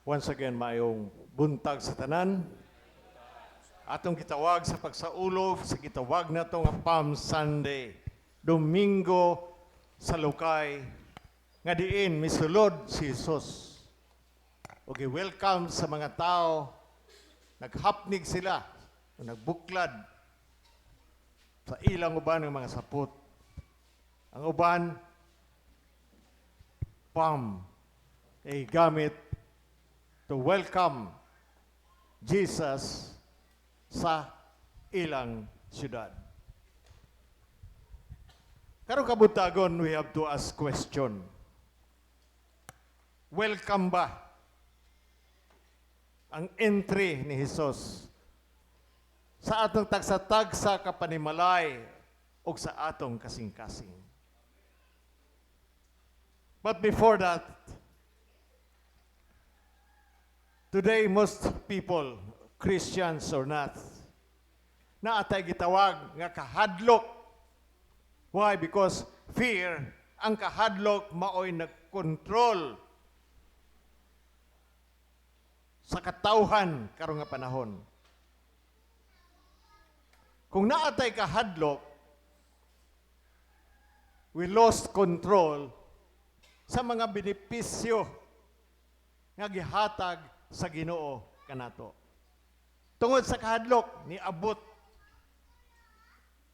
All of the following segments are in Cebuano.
Once again, maayong buntag sa tanan. Atong gitawag sa pagsaulog sa gitawag nato nga Palm Sunday, Domingo sa Lukay, nga diin misulod si Jesus. Okay, welcome sa mga tao. Naghapnig sila, o nagbuklad sa ilang uban ng mga sapot. Ang uban, palm, ay gamit to welcome Jesus sa ilang syudad. Karong kabuntagon, we have to ask question. Welcome ba ang entry ni Jesus sa atong tagsa-tagsa kapanimalay o sa atong kasing-kasing? But before that, today most people, Christians or not, naa tay gitawag nga kahadlok. Why? Because fear, ang kahadlok maoy nagkontrol sa katawhan karong nga panahon. Kung naa tay kahadlok, we lost control sa mga benepisyo nga gihatag sa Ginoo kanato. Tungod sa kahadlok niabot.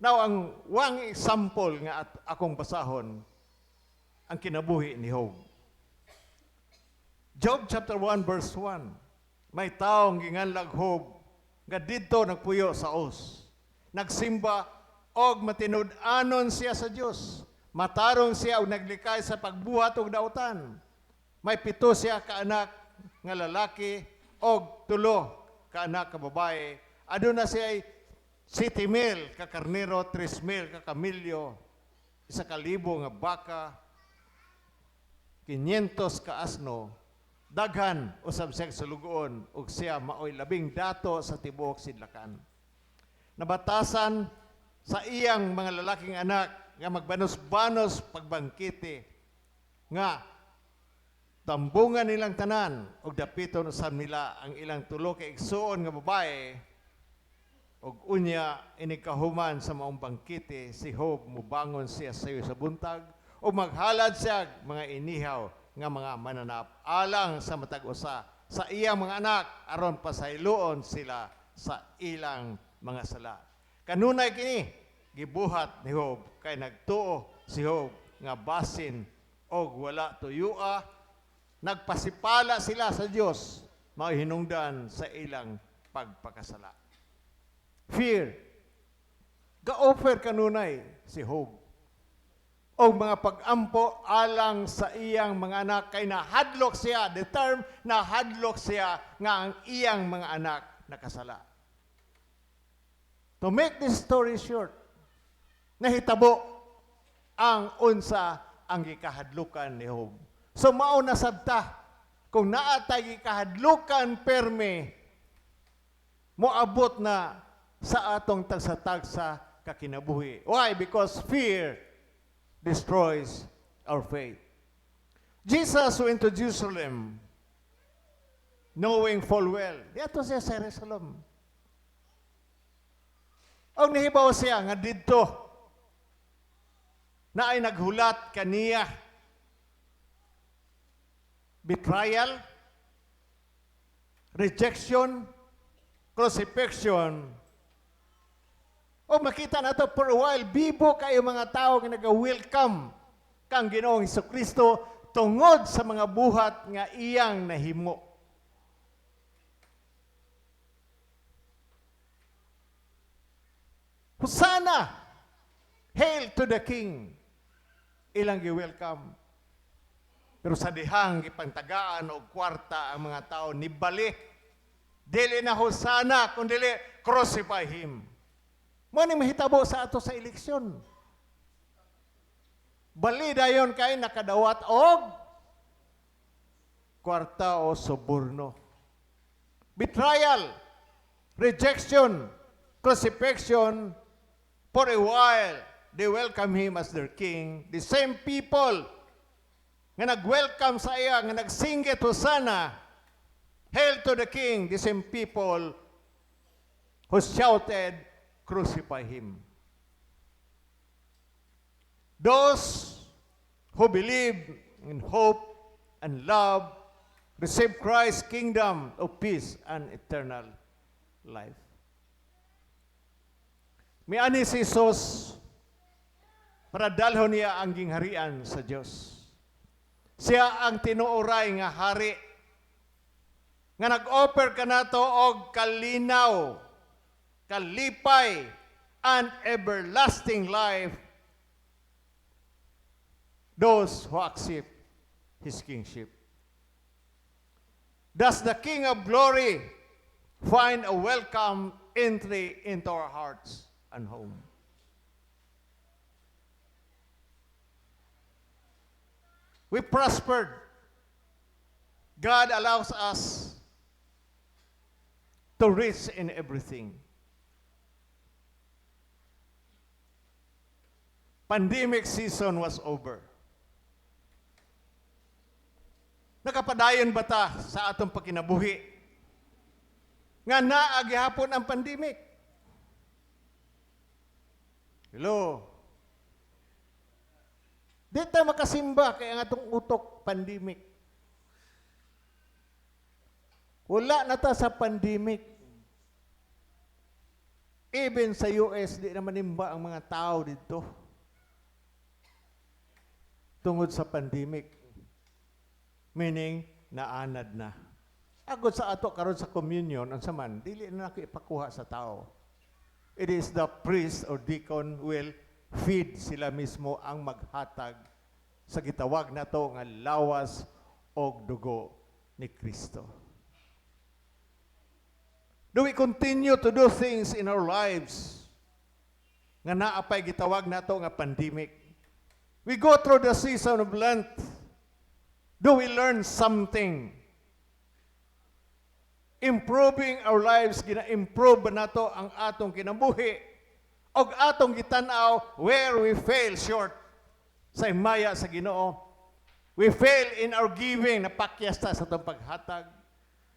Now, ang one example nga at akong basahon, ang kinabuhi ni Job. Job chapter 1 verse 1. May taong ginganlag Job nga didto nagpuyo sa Uz. Nagsimba og matinud-anon siya sa Dios. Matarong siya og naglikay sa pagbuhat og dautan. May pito siya ka anak nga lalaki og tulo ka anak ka babae. Aduna siya ay 7,000 ka karnero, 3,000 ka kamilyo, 1,000 nga baka, 500 ka asno, daghan usab siya sulugoon ug siya maoy labing dato sa tibuok sidlakan. Nabatasan sa iyang mga lalaking anak nga magbanos-banos pagbangkete nga tambungan nilang tanan ug dapiton usab nila ang ilang tulo ka igsuon nga babae. Ug unya, inig kahuman sa maong bangkete, si Job mubangon siya sayo sa buntag ug maghalad siya mga inihaw nga mga mananap alang sa matag usa sa iyang mga anak aron pasayloon sila sa ilang mga sala. Kanunay kini gibuhat ni Job kay nagtuo si Job nga basin og wala tuyua nagpasipala sila sa Dios, mao hinungdan sa ilang pagpakasala. Fear. Ga-offer kanunay si Job og mga pag-ampo alang sa iyang mga anak kay nahadlok siya, the term nahadlok siya nga ang iyang mga anak nakasala. To make this story short, nahitabo ang unsa ang gikahadlukan ni Job. So mao na sabta, kung naa tay gikahadlukan perme, moabot na sa atong tagsa-tagsa kakinabuhi. Why? Because fear destroys our faith. Jesus went to Jerusalem knowing full well. Dito siya sa Jerusalem. Og nahibaw siya nga didto naay naghulat kaniya. Betrayal, rejection, crucifixion. O makita nato, for a while, bibo kayo mga tao nga nag-welcome kang Ginoong Kristo tungod sa mga buhat nga iyang nahimo. Hosanna! Hail to the King! Ilang gi-welcome. Pero sa dihang gipangtagaan og kwarta ang mga tao nibali. Dili na Hosanna, kundi crucify him. Mao ni mahitabo sa ato sa eleksyon. Bali dayon kay nakadawat og kwarta o soborno. Betrayal, rejection, crucifixion, for a while, they welcome him as their king. The same people nga nag-welcome sa iya, nga nagsinggit Hosanna, "Hail to the King," the same people who shouted, "Crucify him." Those who believe in hope and love receive Christ's kingdom of peace and eternal life. Mianhi si Jesus para dalhon niya ang gingharian sa Dios. Siya ang tinuoray nga hari nga nag-offer kanato og kalinaw, kalipay, and everlasting life, those who accept His kingship. Does the King of Glory find a welcome entry into our hearts and home? We prospered. God allows us to reach in everything. Pandemic season was over. Nakapadayon ba ta sa atong pagkinabuhi nga naa gihapon ang pandemic? Hello? Di ta makasimba kay ang atong utok pandemic. Wala na ta sa pandemic. Even sa US, di na manimba ang mga tao dito tungod sa pandemic. Meaning, naanad na. Agod sa ato karon sa communion, unsa man, dili na nako ipakuha sa tao. It is the priest or deacon will feed, sila mismo ang maghatag sa gitawag nato nga lawas og dugo ni Kristo. Do we continue to do things in our lives nga naa pay gitawag nato nga pandemic? We go through the season of Lent. Do we learn something? Improving our lives, gina-improve ba nato ang atong kinabuhi? Og atong gitan-aw where we fail short sa himaya sa Ginoo. We fail in our giving, napakyas ta sa atong paghatag.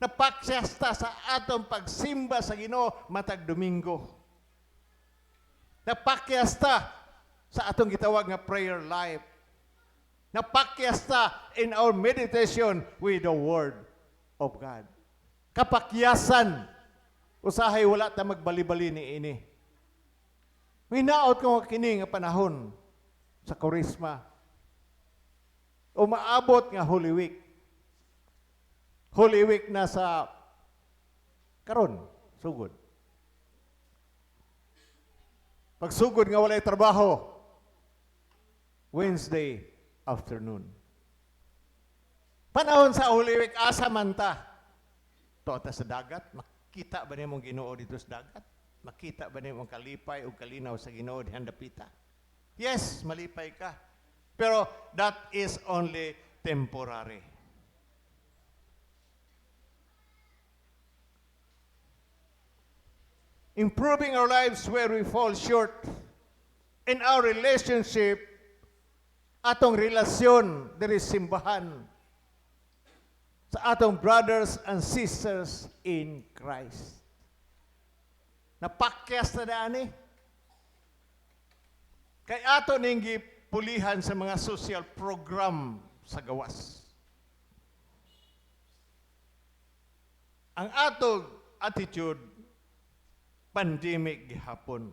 Napakyas ta sa atong pagsimba sa Ginoo matag Domingo. Napakyas ta sa atong gitawag nga prayer life. Napakyas ta in our meditation with the Word of God. Kapakyasan. Usahay wala ta magbali-bali ni ini. Hinaot ko kini nga panahon sa Kuresma, umaabot nga Holy Week. Holy Week na sa karon, sugod. Pagsugod nga walay trabaho, Wednesday afternoon. Panahon sa Holy Week, asa man ta? Tuo ta sa dagat, makita ba nimo ang Ginoo dito sa dagat? Makita ba nimo ang kalipay o kalinaw sa Ginoo dihan dapita? Yes, malipay ka. Pero that is only temporary. Improving our lives where we fall short in our relationship, atong relasyon diri simbahan sa atong brothers and sisters in Christ. Napakyas na dani. Kay ato ning gipulihan sa mga social program sa gawas. Ang atong attitude, pandemic gihapon.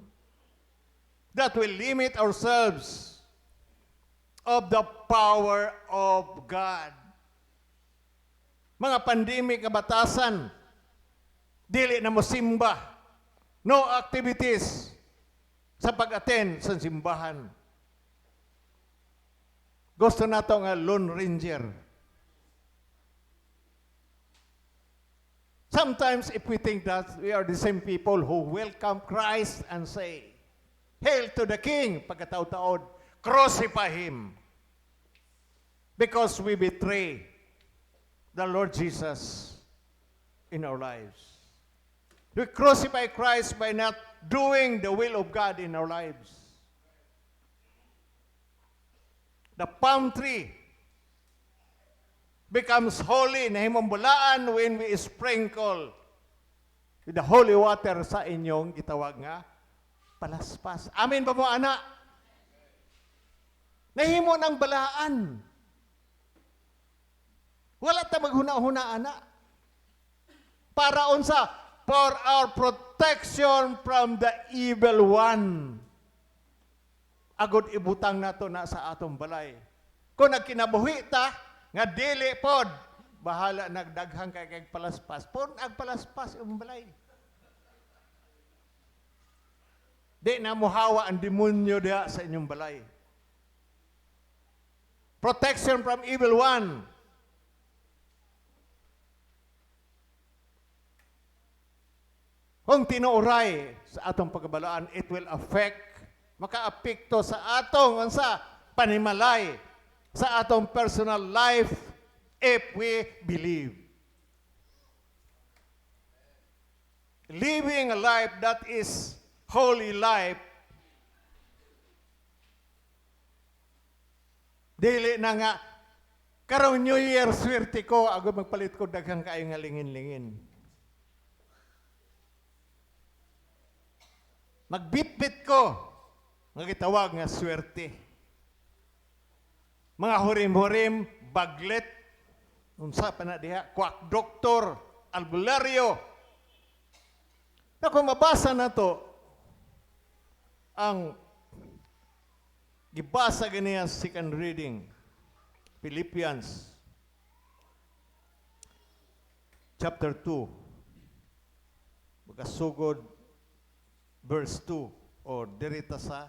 That will limit ourselves of the power of God. Mga pandemic nga batasan, dili na mo simba, no activities sa pag-attend sa simbahan. Gusto nato nga Lone Ranger. Sometimes if we think that we are the same people who welcome Christ and say, "Hail to the King," pagkataod-taod, "Crucify him." Because we betray the Lord Jesus in our lives. We crucify Christ by not doing the will of God in our lives. The palm tree Becomes holy, nahimong balaan when we sprinkle with the holy water sa inyong gitawag nga palaspas. Amen ba mo, ana? Nahimo ng balaan. Wala ta maghuna-huna, ana. Para unsa? For our protection from the evil one. Agod ibutang nato na sa atong balay. Kung nagkinabuhi ta, nga dili pod, bahala nagdaghang kay palaspas. Pun ang palaspas imong balay. Di na muhawa ang demonyo diha sa inyong balay. Protection from evil one. Kung tinuoray sa atong pagkabalaan, it will affect, makaapekto sa atong unsa panimalay, sa atong personal life if we believe. Living a life that is holy life, dili na nga karong New Year swerte ko agud magpalit ko daghang kaayo nga lingin-lingin. Magbitbit ko nga gitawag nga swerte. Mga hurim-hurim, baglet, unsa pa na diha, quack doktor, albularyo. Na kung mabasa na to, ang gibasa ganiya second reading, Philippians chapter 2, makasugod verse 2 or dirita sa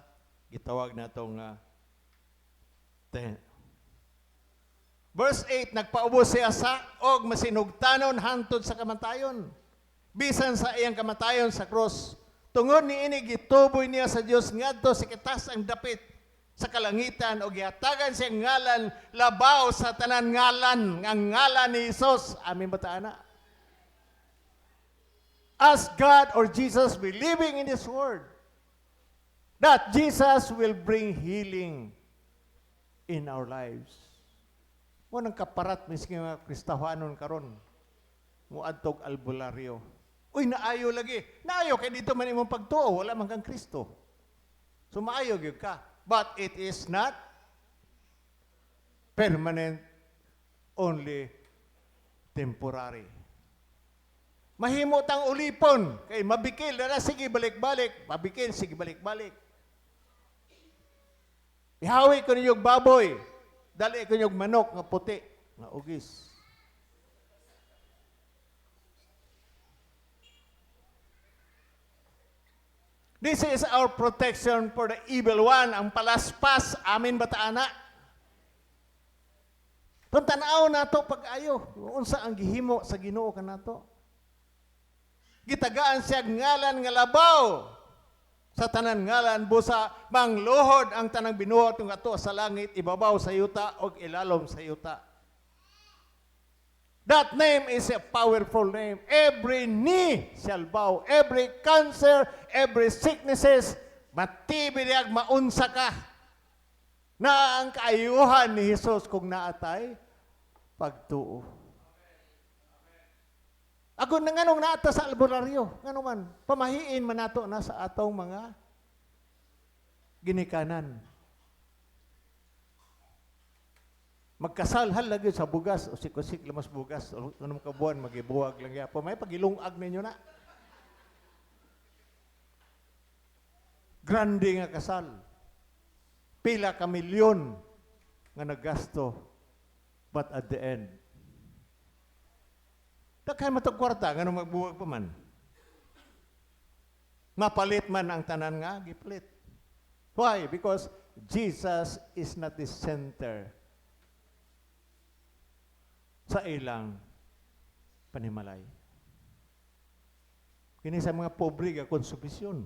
gitawag nato nga 10. Verse 8, nagpaubos siya sa og masinugtanon hantod sa kamatayon. Bisan sa iyang kamatayon sa krus. Tungod niini gituboy niya sa Dios ngadto sa kitas ang dapit sa kalangitan og gihatagan siya ngalan labaw sa tanan ngalan, ang ngalan ni Hesus. Amen ba ta ana? As God or Jesus believing in this word, that Jesus will bring healing in our lives. Mo nang kaparat miski mga Kristohanon karon muadtog albularyo. Uy, naayo lagi. Naayo kay dito man imong pagtuo, wala man kang Kristo. So maayo gyud ka. But it is not permanent, only temporary. Mahimo tang ulipon kay mabikil dara, sige balik-balik, mabikil, sige balik-balik. Ihawi ko ninyong baboy, dali ko ninyong manok nga puti, nga ugis. This is our protection for the evil one, ang palaspas, amin ba ta ana? Kung tanaw nato pag-ayo, unsa ang gihimo sa Ginoo kanato? Gitagaan siya ngalan nga labaw sa tanan ngalan, busa mangluhod ang tanang binuhat nga ato sa langit, ibabaw sa yuta og ilalom sa yuta. That name is a powerful name. Every knee shall bow, every cancer, every sicknesses, matibi niyag maunsa ka. Na ang kaayuhan ni Hesus kung naatay pagtuo. Agon na nganong naata sa albularyo, ngano man, pamahiin man nato na sa atong mga ginikanan. Magkasal hal lagi sa bugas, usik-usik lamas bugas, anong kabuan, magibuwag lang yapon. May pagilungag ninyo na. Grande nga kasal. Pila ka milyon nga naggasto, but at the end, daghan man tong kwarta, nganong magbuwag pa man. Mapalit man ang tanan nga gipalit. Why? Because Jesus is not the center sa ilang panimalay. Kini sa mga pobre nga konsumisyon.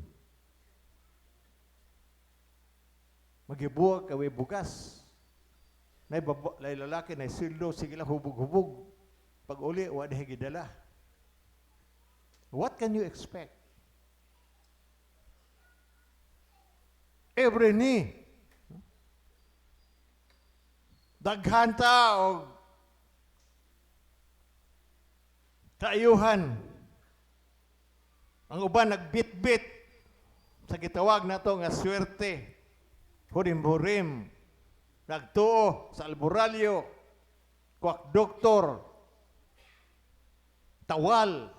Magibuwag kawe bugas. Nay baba, nay lalaki, nay sildo, sige lang hubog-hubog. Pag uli, wa diha gidala. What can you expect? Every knee. Daghan ta og Kaayuhan. Ang uban nagbitbit sa gitawag nato nga swerte. Hurim-hurim. Nagtuo sa albularyo. Quack doktor. Tawal.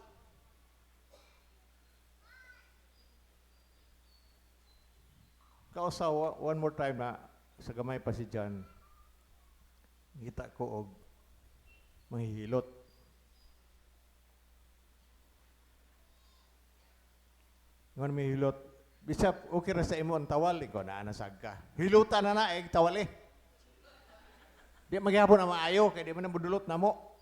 Kausa, one more time na sa gamay pa si John, ngita ko og manghihilot. Ngon may hilot, "Bishop, okay ra sa imo ang tawal." Ikaw na nasag ka. Hilutan na na, eh, tawal eh. Di magyapon na maayo, kay di man na budulot na mo.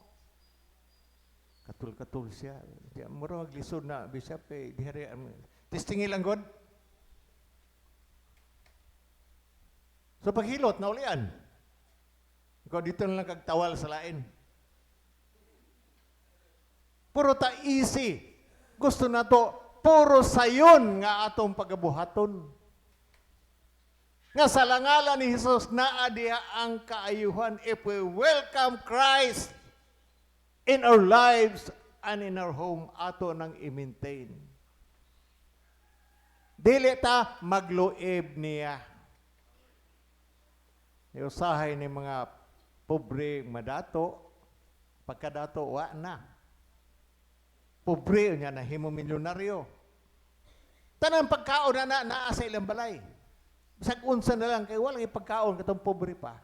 Katul-katul siya. Di, mura maglisod na, Bishop, eh, di hari, testingi lang god. So paghilot, naulian. Ikaw dito na lang kagtawal sa lain. Puro ta easy. Gusto na to, puro sayon nga atong pagabuhaton. Nga sa langalan ni Jesus, naa diha ang kaayuhan if we welcome Christ in our lives and in our home, ato nang i-maintain. Dili ta magluib niya. Usahay ni mga pobre madato, pagkadato wa na. Pobre niya na himo milyonaryo. Tanang pagkaon na na naa sa ilang balay. Bisag unsa na lang kay wala kay pagkaon katong pobre pa.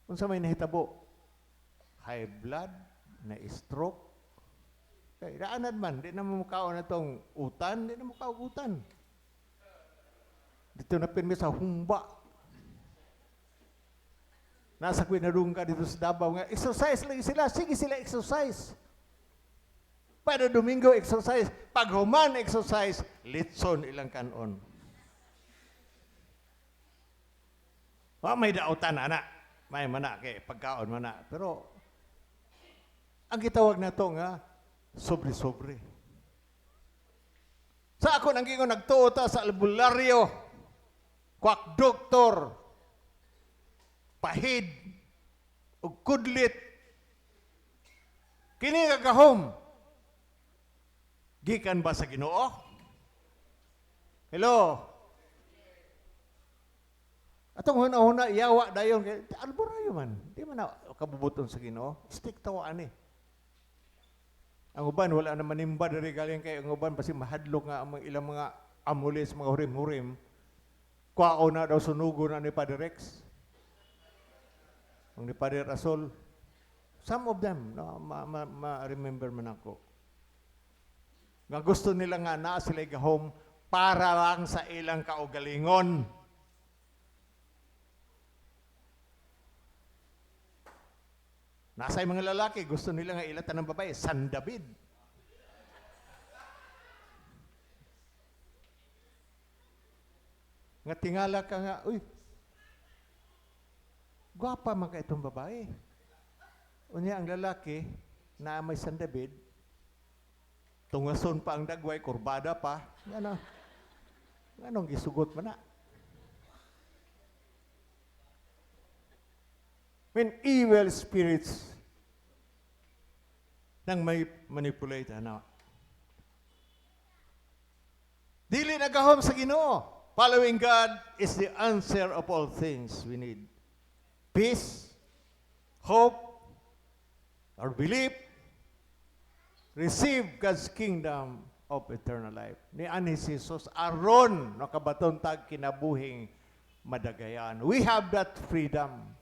Unsa may nahitabo? High blood, na stroke. Kay raanad man, di na mo mukaon na tong utan, di na mo kaon utan. Dito na pirmi sa humba. Nasa Quinarung ka dito sa Davao nga, exercise lagi sila, sige sila exercise. Para Domingo exercise, pag human exercise, litson ilang kanon. Wa may dautan ana, may mana kay pagkaon mana, pero ang gitawag nato nga sobre-sobre. Sa ako nang gingon nagtuo ta sa albularyo, quack doktor, pahid, ug kudlit. Kini nga gahom, gikan ba sa Ginoo? Hello? Atong huna-huna, yawa dayon. Kay albularyo man. Di man na kabubuton sa Ginoo. Stick tawa ani. Ang uban, wala na manimba diri galing kay ang uban basi mahadlok nga ang ilang mga amulis, mga hurim-hurim. Kwao na daw sunugo na ni Padre Rex. Ang ni Padre Rasol. Some of them, no, ma-remember man ako. Nga gusto nila nga naa sila gahom para lang sa ilang kaugalingon. Nasa mga lalaki, gusto nila nga ilatan ng babae, San David. Nga tingala ka nga, uy, gwapa man ka itong babae. Unya ang lalaki na may San David, tungason pa ang dagway, kurbada pa. Ano? Anong gisugot man na? When evil spirits nang may manipulate, ano? Dili nagahom sa Ginoo. Following God is the answer of all things we need. Peace, hope, our belief, receive God's kingdom of eternal life. Ni ani si Jesus, aron nakabaton tag kinabuhing madagayan. We have that freedom.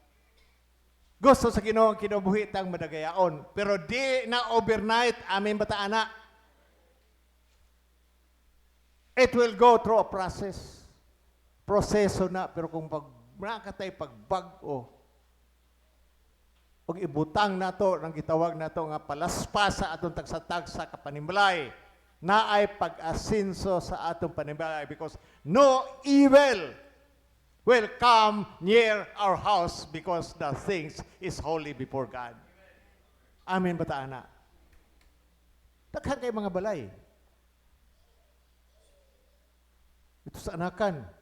Gusto sa Ginoo ang kinabuhi tang madagayaon, pero di na overnight, amin bata ana. It will go through a process. Proseso na, pero kung pag nakatay pagbag-o, ug ibutang nato ng gitawag nato nga palaspas sa atong tagsa-tagsa ka panimbalay, naay pag-asinso sa atong panimbalay because no evil will come near our house because the things is holy before God. Amen ba ta, ana? Daghan kay mga balay. Ito sa anakan.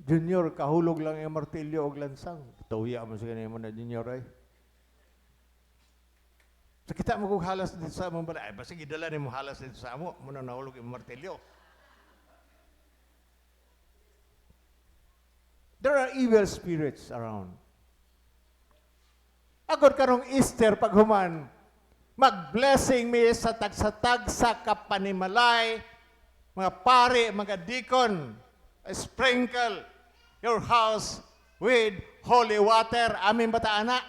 Junior, kahulog lang yung martilyo og lansang. Tuya mo sa ganyan mo na, Junior ay. Sa kita mo kung halas dito sa among balay, ay, basta gidala nimo halas dito sa amo, muna nahulog yung martilyo. There are evil spirits around. Agod karong Easter paghuman, mag-blessing mi sa tagsa-tagsa ka panimalay, mga pare, mga deacon, sprinkle your house with holy water. Amin ba ta ana?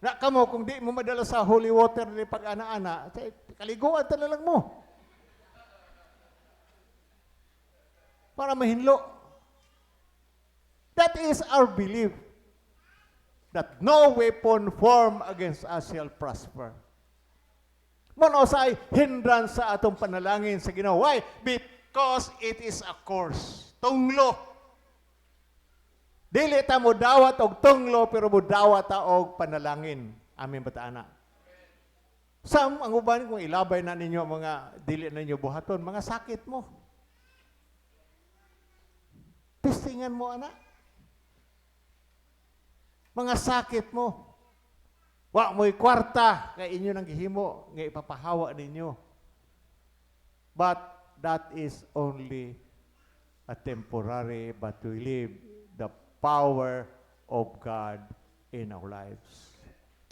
Na kamo kung di mo madala sa holy water ni pag ana-ana, kaliguan ta na lang mo. Para mahinlo. That is our belief, that no weapon formed against us shall prosper. Mao say hindrance sa atong panalangin sa Ginoo. Why? Because it is a curse. Tunglo. Dili ta mo dawat og tunglo, pero mo dawat ta og panalangin. Amin ba ta ana? Sam ang uban, kung ilabay na ninyo ang mga dili ninyo buhaton, mga sakit mo. Testingan mo ana. Mga sakit mo. Wa mo'y kwarta kay inyo nang gihimo nga ipapahawa ninyo. But that is only a temporary, but we live the power of God in our lives.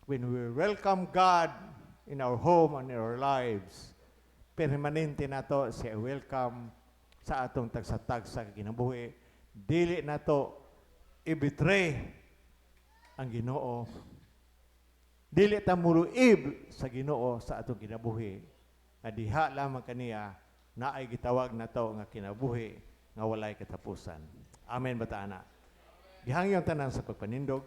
When we welcome God in our home and in our lives, permanente nato siya welcome sa atong tagsa-tagsa kinabuhi. Dili nato i-betray ang Ginoo. Dili ta muluib sa Ginoo sa atong kinabuhi. Nga diha lamang kaniya naay gitawag nato nga kinabuhi nga walay katapusan. Amen ba ta ana? Gihangyo tanan sa pagpanindog.